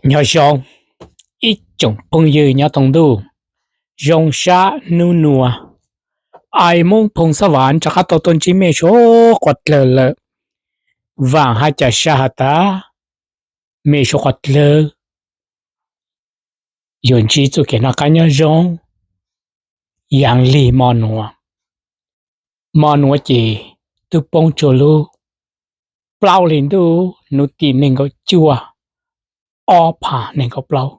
Nyob zoo ib tsoom phooj ywg nyob tau ntuj, zoo sab hnub nua, Ai Moob Phooj Xab Vam rov qab tau tuaj ntsib mej suav quas dlawg lawm. Vaam has cas sab has tas mej suav quas dlawg yuav ntsib txuj kev noj qab nyob zoo yaav lig mo nuav. Mo nuav ces twb poob rua lub plaub hli ntuj hnub tim neeg nkaum cuaj, ob phav neeg nkaum plaub,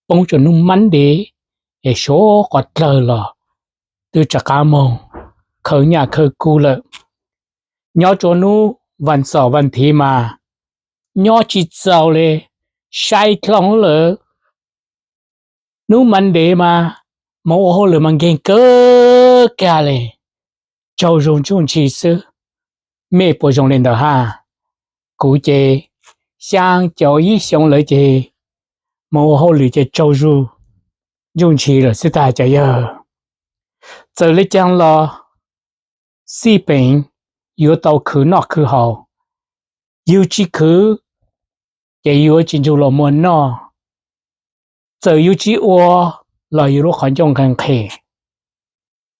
poob rua hnub Monday, es suav quas dlawg los twb rov qab moog khawb nyaj khawb kub lawm. Nyob rua hnub vas xaum vas thiv mas nyob tsi txaus le, saib dlhau lawm. Hnub Monday mas moog ua hauj lwm mas nkeeg kawg kag le, tsaug zug ntsuj ntshis xwb. Mej puas zoo le ntawd hab? Kuv ces xyaa caum ib xyoo lawm ces moog ua hauj lwm ces tsaug zug ntsuj ntshis lawm xwb tag cov yawg. Txawm le caag los xij peem yuav tau khwv noj khwv haus. Yug tsi khwv ces yuav tsi nrug luas muag noj. Txawm yug tsi ua los yug lub qhov ncauj nqhis nqhis,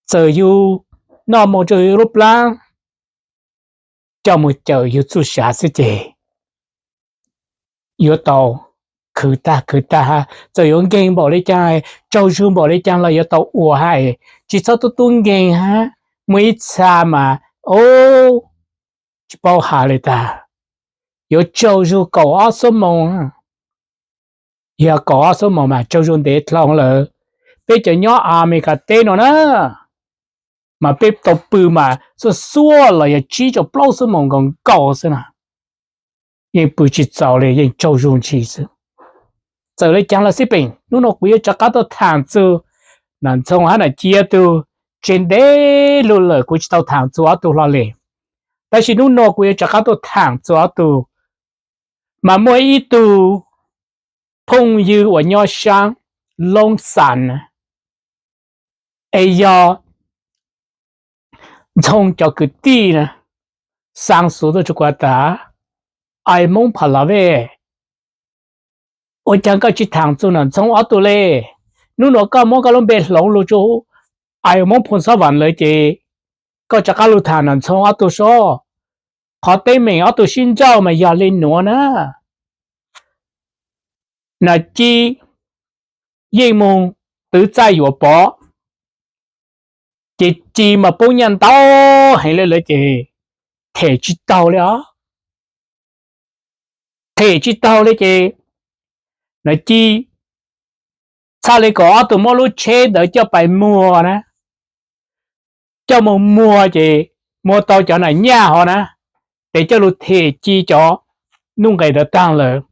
txawm yug noj moog rua yug lub plaab coj moog cawm yug txuj sa xwb ces yuav tau khwv tag khwv tag hab. Txawm yuav nkeeg npaum le caag, tsaug zug npaum le caag los yuav tau ua hab. Tsi txhob tub tub nkeeg hab, muaj ib txha mas, o, tsi paub has le tag, yuav tsaug zug kaum ob xuab moos. Yog kaum ob xuab moos mas tsaug zug ntev dlhau lawm. Peb cov nyob Amelikas teb no na, mas peb tau pw mas xuaj xuaj los yog tsib rau plaub xuab moos nkaus nkaus xwb na, yeej pw tsi txaus li, yeej tsaug zug ntshis xwb. Txawm le caag los xij peem, nub nua kuv yuav rov qab tuaj thaam txug Nam Ntxhoo hab Nam Ci ob tug. Tseg ntev lug lawm kuv tsi tau thaam txug ob tug hlo le, tab sis nub nua kuv yuav rov qab tuaj thaam txug ob tug. Mas muaj ib tug phooj ywg uas nyob saab Loob Xas na, es yog Ntxhoo cov kwv tij na, xaa xuv tuaj rua kuv tas, Ai Moob Pha La Vej, ua caag koj tsi thaam txug Nam Ntxhoo ob tug le? Nub nua koj muab koj lub npe hloov lug rua Ai Moob Phooj Xab Vam lawm ces koj rov qab lug thaam Nam Ntxhoo ob tug sob. Qhov teeb meem ob tug sib nrauj mas yog le nuav na. Nam Ci yeej moog twv txaj yuav pov, ces Ci mas poob nyaj ntau heev le lawm ces them tsi taug le os. Them tsi taug le ces Nam Ci txhaj le kom ob tug muab lub tsheb ntawd coj pais muag na, coj moog muag ces muag tau cov nam nyaj hov na, ces coj lug them Ci cov nuj nqes ntawd taag lawm.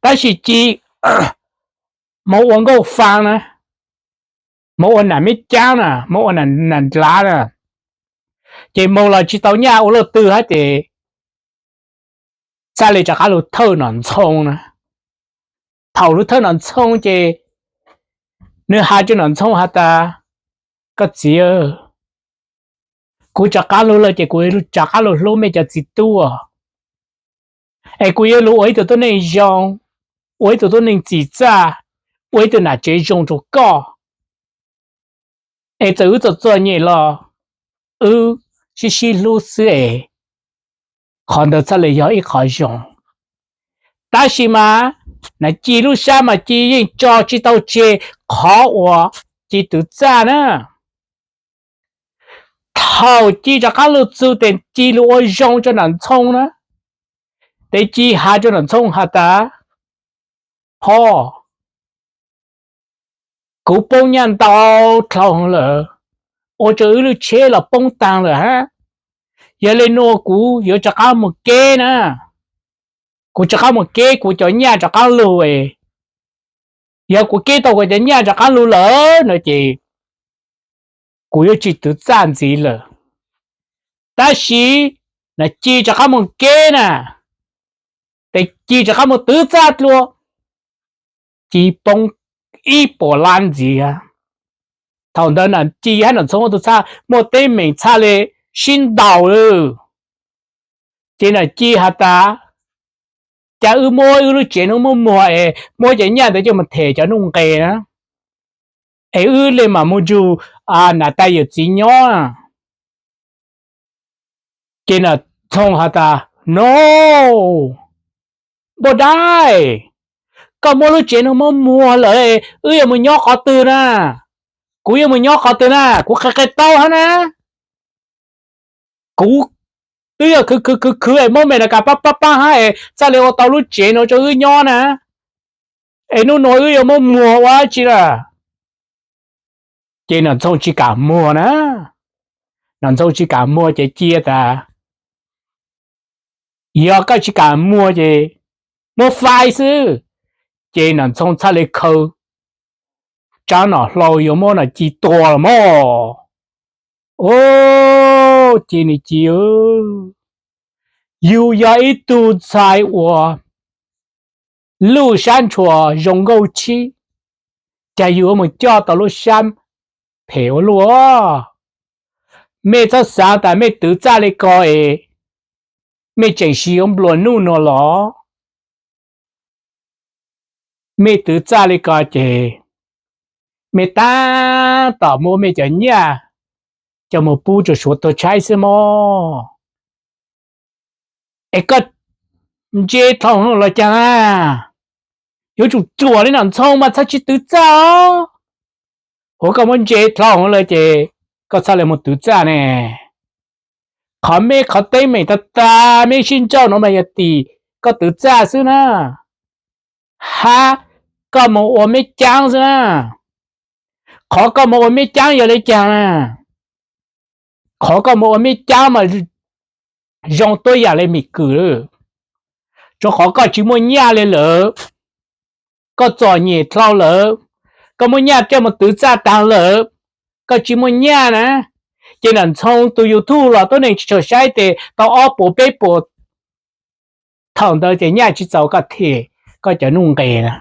Tab sis Ci moog ua nkauj faa na, moog ua nam meb caab na, moog ua nam ndlav na, ces moog los tsi tau nyaj ua luaj twg hab ces txhaj le rov qab lug thawj Nam Ntxhoo na. Thaum lug thawj Nam Ntxhoo ces nwg has rua Nam Ntxhoo has tas, koj txiv, kuv rov qab lug lawm ces kuv rov qab lug hlub mej cov txiv tub, es kuv yuav lug ua ib tug tuab neeg zoo, ua ib tug tuab neeg txim txaj, ua ib tug nam tsev zoo rua koj. Es txawm wb txom txom nyem los wb sib sib hlub xwb es qhov ntawd txhaj le yog ib qhov zoo. Tab sis mas Nam Ci lub sab mas Ci yeej tso tsi tau tseg qhov uas Ci twv txaj na. Thaum Ci rov qab lug txug tes Ci lug ua zoo rua Nam Ntxhoo na, tes Ci has rua Nam Ntxhoo has tas, ho, kuv poob nyaj ntau dlhau lawm, ua rua wb lub tsheb los poob taag lawm hab. Yog le nuav kuv yuav rov qab moog keb na, kuv rov qab moog keb kuv cov nyaj rov qab lug. Yog kuv keb tau kuv cov nyaj rov qab lug lawm no ces kuv yuav tsi twv txaj ntxiv lawm. Tab sis Nam Ci rov qab moog keb na, tes Ci rov qab moog twv txaj dlua, Ci poob ib puas lab ntxiv. Thaum ntawd Nam Ci hab Nam Ntxhoo ob tug txhaj muaj teeb meem txhaj le sib ntaus lawm. Ces Nam Ci has tas, cas wb muab wb lub tsev no muab muag es muab cov nyaj ntawd coj mus them cov nuj nqes na, es wb li mam mus nrug niam tais yawm txiv nyob. Ces Nom Ntxhoo has tas, No, npauj dab, koj muab lub tsev no muab muag lawm, wb yuav mus nyob qhov twg na? Kuv yuav mus nyob qhov twg na? Kuv qhia qhia tau hab na. Kuv twb yog khwv khwv khwv khwv es muab Amelikas pab pab pab hab es txhaj li ua tau lub tsev no rau wb nyob na, es hnub no wb yuav muab muag ua dab tsi lawm? Ces Nom Ntxhoo tsis kam muag na. Nom Ntxhoo tsis kam muag ces cia tas, Yog koj tsis kam muag ces muab faib xwb. Ces Nom Ntxhoo txhaj li khaws tsab nom hlau yuav muab Nom Ci tua los mas. Au, ces Nom Ci, yus yog ib tug ntxhais uas luj sab ntshuas zoo nkauj tshib, cas yus yuav mus coj tau lub sab phem ua luaj? Mej txhob xaav tas mej twv txaj li ko es mej tseem tsis yuav nplua nuj nua los? Mej twv txaj li ko ces mej tab tom muab mej cov nyaj coj mus pub rau Suav tuag tshaib xwb mog. Es koj ntse dhau los cas na? Yuav tsum ruam li Nom Ntxhoo mas txhob tsis twv txaj os. Ua koj muab ntse dhau lawm ces koj txhaj li mus twv txaj ne. Qhov mej qhov teeb meem tag tag mej sib nrauj no mas yog tim koj twv txaj xwb na, hab koj mus ua meb caab xwb na. Qhov koj mus ua meb caab yog li cas na? Qhov koj mus ua meb caab mas zoo tuab yam li Mim Kws, rau qhov koj tsis muaj nyaj li lawm. Koj txom nyem dhau lawm, koj muab nyaj coj mus twv txaj taag lawm, koj tsis muaj nyaj na. Ces Nom Ntxhoo tus YouTube los tuab neeg tsis tshua saib tes tau ob puas peb puas, thaum ntawd ces nyaj tsis txaus koj them koj cov nuj nqes na.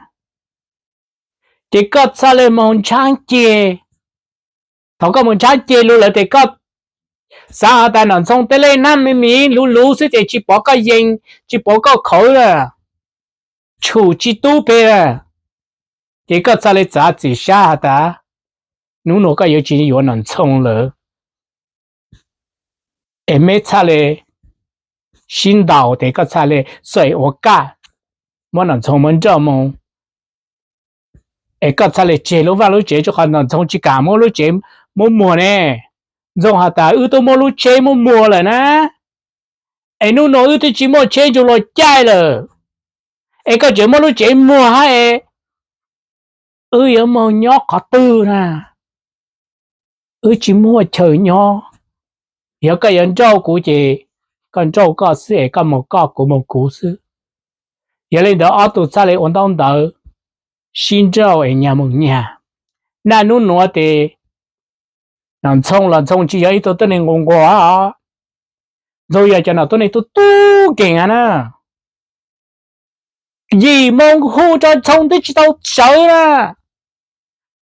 Ces koj txhaj li moog ntshaab ceg. Thaum koj moog ntshaab ceg lug lawm tes koj xaav has tas Nom Ntxhoo tej lej nab me miv luv luv xwb ces tsis pov koj yees tsis pov koj khauv, tshum tsis tub peg. Ces koj txhaj li txav txim sab has tas nub nua koj yuav tsis yuav Nom Ntxhoo lawm, es meb txhaj li sib ntaus tes koj txhaj li xav ua kaj muab Nom Ntxhoo muab nrauj moog, es koj txhaj li tseg lub vaj lub tsev rau qhov Nom Ntxhoo tsis kam muab lub tsev muab muag ne. Ntxhoo has tas wb twb muab lub tsheb muab muag lawm na, es nub nua wb twb tsis muaj tsheb nrug luas caij lawm, es koj tseem muab lub tsev muag hab es wb yuav moog nyob qhov twg na? Wb tsis muaj chaw nyob. Yog koj yuav nrauj kuv ces koj nrauj koj xwb es koj moog koj kuv moog kuv xwb. Yog li ntawd ob tug txhaj li ua ntaub ntawv sib nrauj es nyag moog nyag. Naj nub nuav tes Nom Ntxhoo los Ntxhoo tsis yog ib tug tuab neeg nquag nquag, Ntxhoo yog cov nom tuab neeg tub tub nkeeg na. Yim moog hu rau Ntxhoo twb tsis tau sawv na,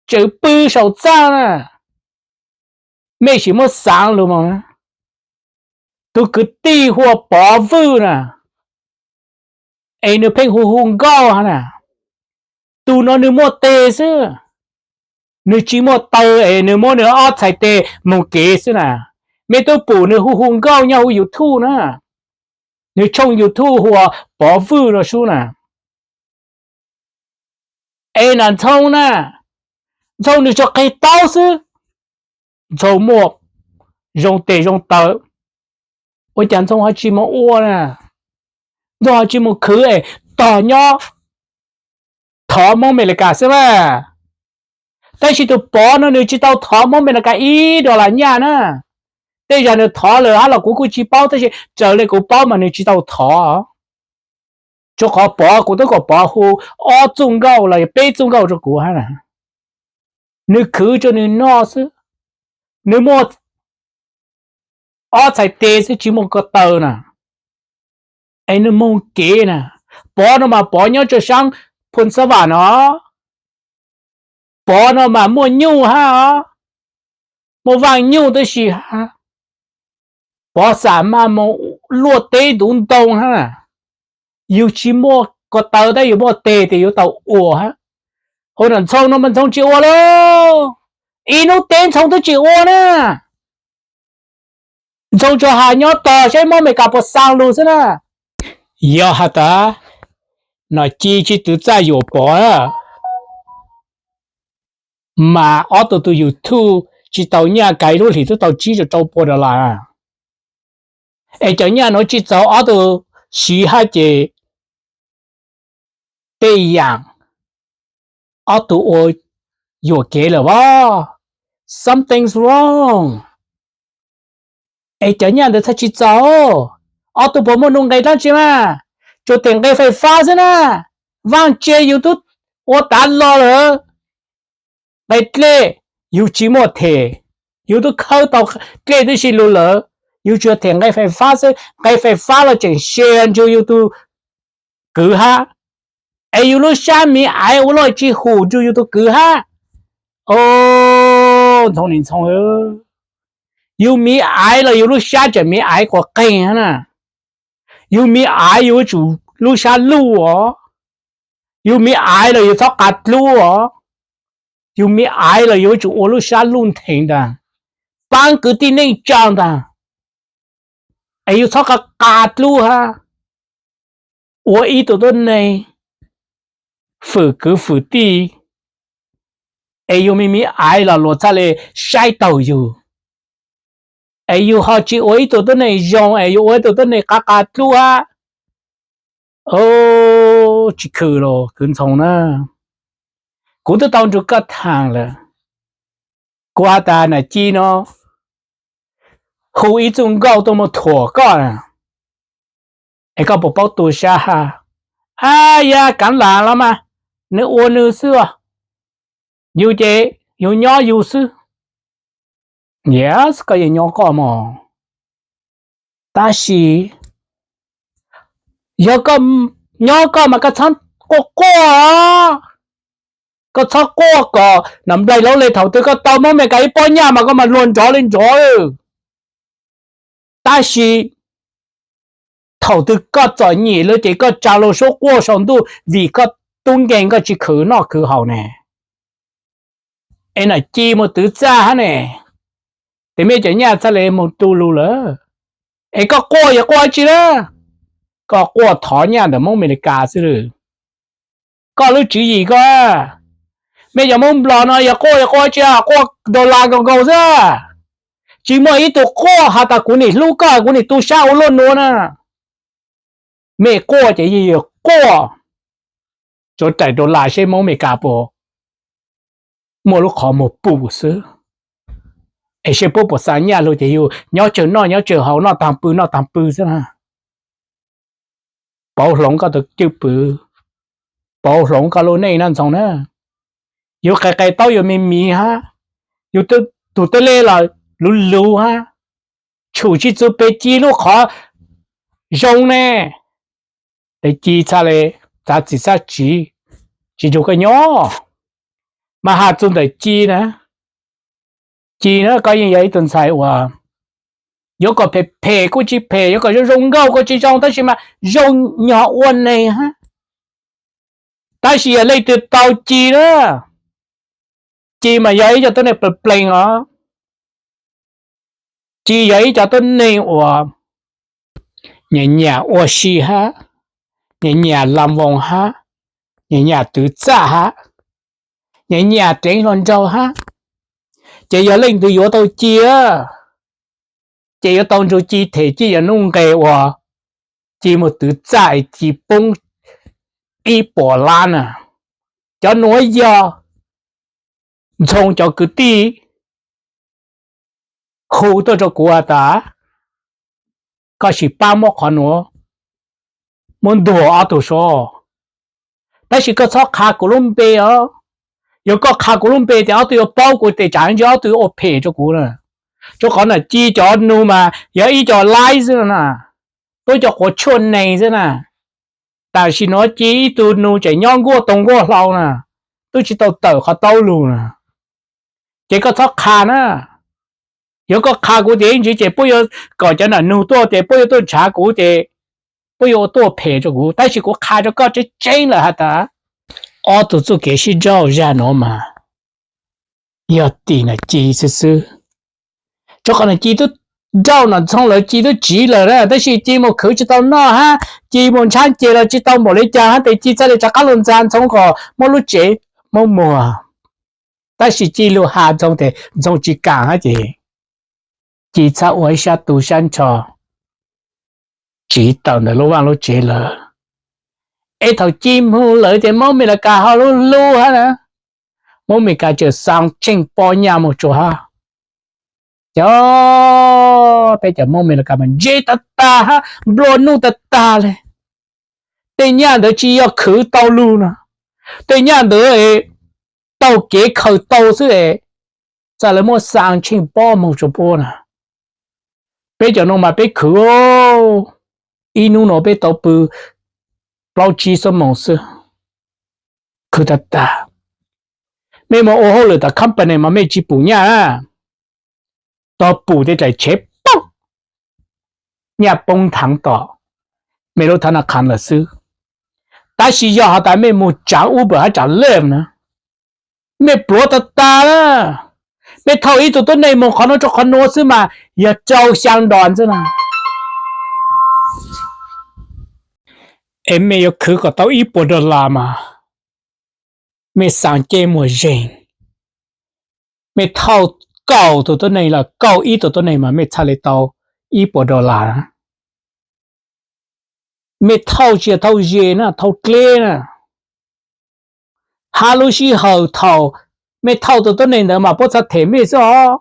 tseem pw saum txaj na. Mej sim muab xaav lug moog na, tug kwv tij hu ua Pov Vwj na, es nwg pheej hu hu nkauj hab na. Tug nuav nwg muaj teg xwb, nwg tsis muaj taw es nwg muab nwg ob txhais teg moog kev xwb na. Mej tub pum nwg hu hu nkauj nyob huv YouTube na, nwg tshooj YouTube hu ua Pov Vwj no sub na. Es Nom Ntxhoo na, Ntxhoo nwg tsuas qheg taub xwb, Ntxhoo muaj zoo teg zoo taw, ua cas Ntxhoo ho tsis moog ua na? Ntxhoo ho tsis moog khwv es tog nyob thov Moob Amelikas xwb mas. Tab sis tug Pov no nwg tsis tau thov Moob Amelikas ib dollar nyaj na. Tej zag nwg thov lawm hab los kuv kuj tsis paub, tab sis raws li kuv paub mas nwg tsis tau thov. Rua qhov Pov kuv tub kom Pov hu ob txuj nkauj los yog peb txuj nkauj rua kuv hab na. Nwg khwv rua nwg noj xwb, nwg muaj ob txhais teg xwb tsis muaj ko taw na. Es nwg moog kev na. Pov no mas Pov nyob rua saab Phoo Xab Vam no, Pov no mas muaj nyuj hab os, muaj vaaj nyuj tab sis hab, Pov xam maj moog luaj teb ntuv ntoo hab na. yus tsis muaj ko taw tab yus muaj tes ces yus tau ua hab. Hu nam Ntxhoo no mas Ntxhoo tsis ua lauj. Ib hnub teb Ntxhoo twb tsis ua na. Ntxhoo tsuas has nyob tog saib Hmoob Amelikas puas xaa lug xwb na. Yog has tas Nom Ci tsis twv txaj yuam Pov mas ob tug tus YouTube tsis tau nyaj, kag ib lub hlis twb tau tsib rau rau pua dollar. Es cov nyaj nuav tsis txaus ob tug siv hab ces tej yaam ob tug ua yuam kev lawm as. Something's wrong. Es cov nyaj ntawd txhaj tsis txaus, ob tug puas muaj nuj nqes dlaab tsi mas, tsuas them nqe fais fab xwb na. Vaaj tse yus tub ua tav los lawm. Nqe dlej yus tsis muaj them, yus tub khawb tau dlej tib si lug lawm, yus tsuas them nqe fais fab xwb, nqe fais fab los tseem share nrug yus tug kwv hab. Es yus lub sab miv aiv ua luaj tsis hum nrug yus tug kwv hab. Os, Ntxhoo nim Ntxhoo, yus miv aiv los yus lub sab tseem miv aiv quas qeeg hab na. Yus miv aiv yus yuav tsum lub sab luj os. Yus miv aiv los yus txhob qas dlub os. Yus miv aiv los yus yuav tsum ua lub sab luj ntheev ntag, paab kwv tij neej tsa ntag. Es yus txhob qas qas dlub hab, ua ib tug tuab neeg fwm kwv fwm tij, es yus miv miv aiv los luag txhaj le saib taug yus. Es yus ho tsis ua ib tug tuab neeg zoo, es yus ua ib tug tuab neeg qas qas dlub hab. Tsis khwm los kwv Ntxhoo na, kuv twb tau nrug koj thaam lawm. Kuv has tas Nam Ci no hu ib txuj nkauj tuaj muaj thuam koj, es koj puas paub tu sab hab? Ab, yog Kaav Lam los mas, nws ua nws xwb os. Yus ces yus nyob yus xwb. Yes, koj yeej nyob koj mog. Tab sis yog koj nyob koj mas koj txhob quaj quaj, koj txhob quaj kom nam nplaig laub le. Thaum twg koj tau Hmoob Amelikas ib pob nyaj mas koj mas luag nrov le nrov. Tab sis thaum twg koj txom nyem lawm ces koj tsa lub suab quaj saum ntuj vim koj tub nkeeg koj tsis khwv noj khwv haus ne. Es Nam Ci mus twv txaj hab ne, ces mej cov nyaj txhaj le mus tu lug lawm. Es koj quaj yog quaj dab tsi na? Koj quaj thov nyaj ntawm Hmoob Amelikas xwb lawm. Koj lub tswv yim koj, mej cov Hmoob Nplog no yog quaj yog quaj dab tsi, quaj dollar nkaus nkaus xwb. Tsis muaj ib tug quaj has tas kuv nim hlub koj, kuv nim tu sab ua luaj nuav na. Mej quaj ces yeej yog quaj, tsuav raws dollar seb Hmoob Amelikas puas muaj lub qhov muag pum xwb. Es seb puab puas xa nyaj lug ces yus nyob tsawg noj nyob tsawg haus, noj taag pw noj taag pw xwb na. Pauv hloov koj tus cwj pwm, pauv hloov koj lub neej na Ntxhoo na. Yus qe qe taub yus miv miv hab, yus tug teb le los luv luv hab, tshum tsis txug peg Ci lub qhov zoo ne. Ces Ci txhaj le txav txim txhaj tsi, tsis nrug koj nyob. Mas has txug ntawm Ci na, Ci na koj yeej yog ib tug ntxhais uas yuav kom phem phem kuj tsis phem, yuav kom zoo zoo nkauj kuj tsis zoo, tab sis mas zoo nyog ua neeg hab. Tab sis yog leej twg tau Ci na, Ci mas yog ib co tuab neeg plees plees os. Ci yog ib co tuab neeg uas nyiam nyiam ua si hab, nyiam nyiam lam voos hab, nyiam nyiam twv txaj hab, nyiam nyiam dleev hluas nraug hab. Ces yog leej twg yuav tau Ci, ces yuav tau nrug Ci them Ci cov nuj nqes uas Ci mus twv txaj es Ci poob ib puas lab na. Cov nuav yog Ntxhoo cov kwv tij hu tuaj rau kuv has tas, koj sim pab muab qhov nuav muab ntuag ob tug sab. Tab sis koj txhob qha kuv lub npe os. Yog koj qha kuv lub npe ces ob tug yuav paub kuv tes tsam ntsis ob tug yuav ua phem rau kuv na. Rua qhov na Ci cov nug mas yog ib co laib xwb na, tub cov quav tshuaj neeg xwb na. Tam sim nuav Ci ib tug nug tseem nyob nkuaj toog nkuaj hlau na, tub tsis tau tawm qhov taub lug na. Ces koj txhob qha na. Yog koj qha kuv ces ib ntsis ces puab yuav kom cov nam nug tuaj ces puab yuav tuaj nrhav kuv ces puab yuav ua tuaj phem rua kuv, tab sis kuv qha rua koj tseeb tseeb lawm has tas, ob tug txuj kev sib nrauj zag nuav mas yog tim nam Ci xwb xwb. Rua qhov nam Ci tub nrauj nam Ntxhoo lawm, Ci tub tsiv lawm na, tab sis Ci mus khwv tsi tau noj hab, Ci mus ntshaab ces los tsi tau npaum le caag hab, tes Ci txhaj le rov qab lug ntxag Ntxhoo kom muab lub tsev muab muag. Tab sis Ci lug has Ntxhoo tes Ntxhoo tsi kaam hab ces Ci txhaj ua ib sab tu sab nrho tsiv tawm ntawm lub vaaj lub tsev lawm. Es thaum Ci moog lawm ces Moob Mes Lis Kas ho lub hlub hab na, Moob Mes Lis Kas tseem xaa tsheej pob nyaj moog tsua hab. Cov, peb cov Moob Mes Lis Kas mas ntse tag tag hab nplua nuj tag tag le. Tej nyaj ntawd tsi yog khwv tau lug na, tej nyaj ntawd taug kev khaws tau xwb es txawm lawv muab xaa tsheej pob moog tsua puab na. Peb cov nuav mas peb khwv, ib nub nuav peb tau pw plaub tsib xuab moos xwb, khwv tag tag. Mej moog ua hauj lwm tom company mas mej tsi pum nyaj na, tog pum tej dlaim tshev poob, nyaj poob thaav tom mej lub thaab na qhaav lawm xwb. Tab sis yog has tas mej moog tsaav Uber hab tsaav Lyft na, mej pluav tag tag la. Mej thauj ib tug tuab neeg moog qhov nuav rua qhov nuav xwb mas yog rau xyaa dollar xwb na. Es mej yuav khwv kom tau ib puas dollar mas mej xaa ceb muag zeeg. Mej thauj kaum tug tuab neeg los kaum ib tug tuab neeg mas mej txhaj le tau ib puas dollar na. Mej thauj tsi yog thauj ze na, thauj dleb na. Hab lub sij hawm thaum mej thauj tug tuab neeg ntawd mas puab txhaj them mej xwb os.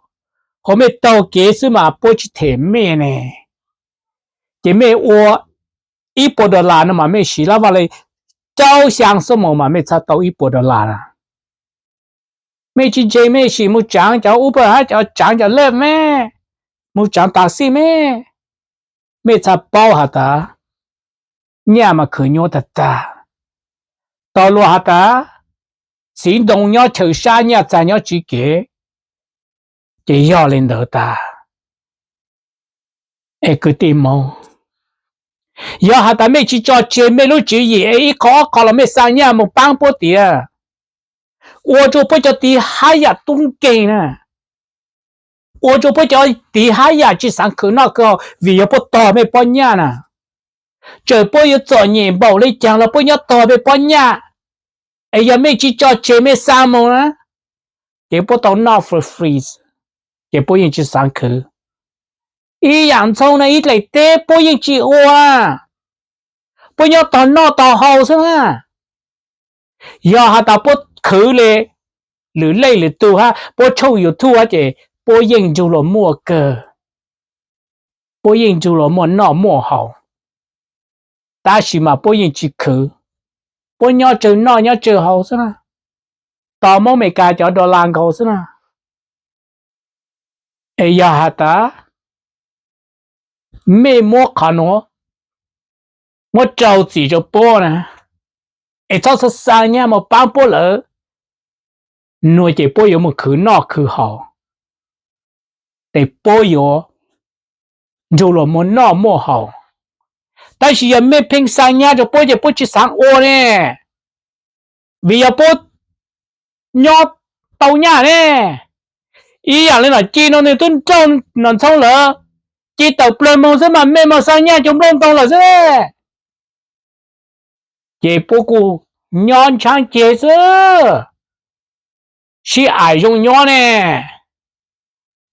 Hos mej taug kev xwb mas puab tsi them mej ne. Ces mej ua ib puas dollar no mas mej siv lab vaj le rau xyaa xuab moos mas mej txhaj tau ib puas dollar na. Mej tsi ntseeg mej sim moog tsaav cov Uber hab cov tsaav cov Lyft mej, moog tsaav taxi mej, mej txhaj paub has tas nyaj mas khwv nyuaj tag tag. Tog luag has tas txiv ntoo nyob chaw sab nyaj txag nyob tsiv kev, ces yog le ntawd tag. Es kwv tij Moob, yog has tas mej tsi tso tseg mej lub tswv yim es ib qho ob qho los mej xaa nyaj moog paab puab tiav, ua rua puab cov tiv hab yam tub nkeeg na, ua rua puab cov tiv hab yam tsi xaav khwv noj khwv haus vim yog puab tog mej pob nyaj na. Txawm puab yuav txom nyem npaum le caag los puab nyob tog mej pob nyaj. Es yog mej tsi tso tseg mej xaa moog na, ces puab tau noj free free, ces puab yeej tsi xaav khwv. Ib yam Ntxhoo na ib dlaim teb puab yeej tsi ua, puab nyob tog noj tog haus xwb na. Yog has tas puab khwv le lwm leej lwm tug hab puab tshooj YouTube hab ces puab yeej nrug luag muaj kawg, puab yeej nrug luag muaj noj muaj haus. Tab sis mas puab yeej tsi khwv, puab nyob tsawg noj nyob tsawg haus xwb na, tos Moob Amelikas cov dollar nkaus xwb na. Es yog has tas mej muab qhov nuav muab rau txim rua puab na, es txhob xav xaa nyaj moog paab puab lawm, nuav ces puab yuav moog khwv noj khwv haus, ces puab yuav nrug luag muaj noj muaj haus. Tab sis yog mej pheej xaa nyaj rua puab ces puab tsi xaav ua ne, vim yog puab nyob tau nyaj ne. Ib yam le nom Ci no nwg tub nrauj nom Ntxhoo lawm, Ci tawm plawg moog xwb mas mej moog xaa nyaj cov nplooj ntoo lawm xwb. Ces puab kuj nyob ntshaab ceg xwb, sib aim zoo nyob ne,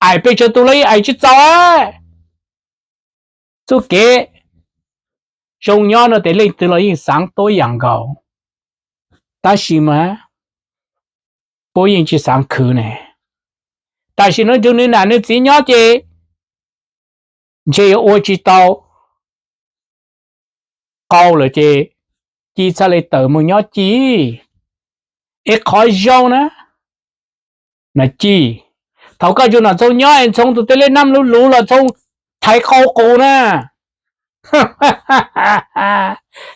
aim pes tsawg tug los yeej aim tsi txaus. Txuj kev zoo nyob no tes leej twg los yeej xaav tuab yaam nkaus, tab sis mas puab yeej tsi xaav khwv ne. Tam sim no nrug nwg nam nwg txiv nyob ces ntshe yuav ua tsi tau qau lawm ces Ci txhaj le tawm moog nyob Ci. Es qhov zoo na, na Ci, thaum koj nrug nom Ntxhoo nyob es Ntxhoo tug tej lej nab luv luv los Ntxhoo thaiv qau qus na,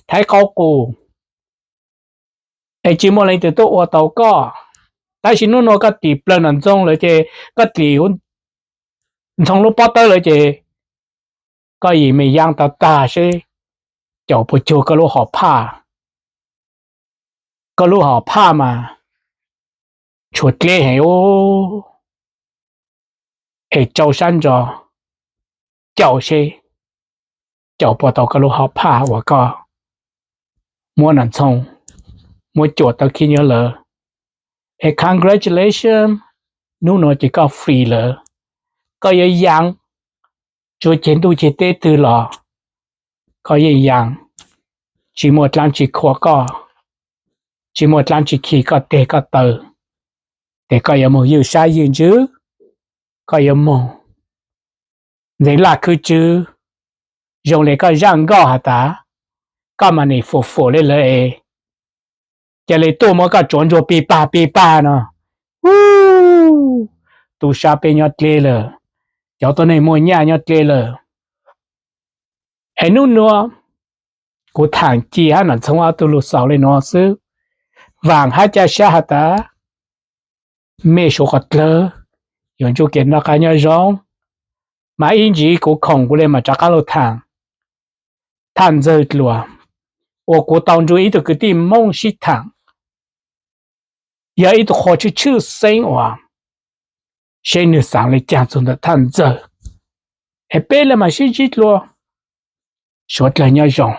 thaiv qau qus, es tsi muaj leej twg tuaj ua tau koj. Tab sis nub nua koj tim plawg nom Ntxhoo lawm ces koj tim Ntxhoo lub pob tawb lawm ces koj yim me yaab tag tag seb caum puas cuag koj lub hom phaj. Koj lub hom phaj mas tshuav dleb heev ub, es rau sab ntso caum seb caum puas tau koj lub hom phaj uas koj muab Nom Ntxhoo muab cuam tau khib nyob lawm. Es congratulations, hnub no ces koj free lawm. Koj yuav yaa tsuas ceg ntuj ceg teb twg los koj yeej yaa, tsis muaj dlaab tsi khuam koj, tsis muaj dlaab tsi khi koj teg koj taw. Ces koj yuav moog ywj sab ywj ntsws, koj yuav moog ntxeev laj khwb tswb, zoo le koj zaaj nkauj has tas koj mas nim fum fum le lawv es, ca le tuaj muab koj tsuav ntsuag pig pag pig pag no. Ub, tub sab peb nyob dleb lawm, cov tuab neeg muaj nyaj nyob dleb lawm. Es hnub nuav kuv thaam ci hab Nom Ntxhoo ob tug lug xaus le nuav xwb. Vaam hab ca sab has tas mej suav qhov dlawg yuav ntsug kev noj qab nyob zoo, mas ib ntsis kuv khoom kuv le maam rov qaab lug thaam Thaj Ntxawg dlua, uas kuv tau nrug ib tug kwv tij Moob sib thaam, yog ib tug qhua tshwj tshwj xeeb uas seb nwg xaav le caag txug ntawm Thaj Ntxawg. Es peb le maam sib ntsib dlua, suav dlawg nyob zoo.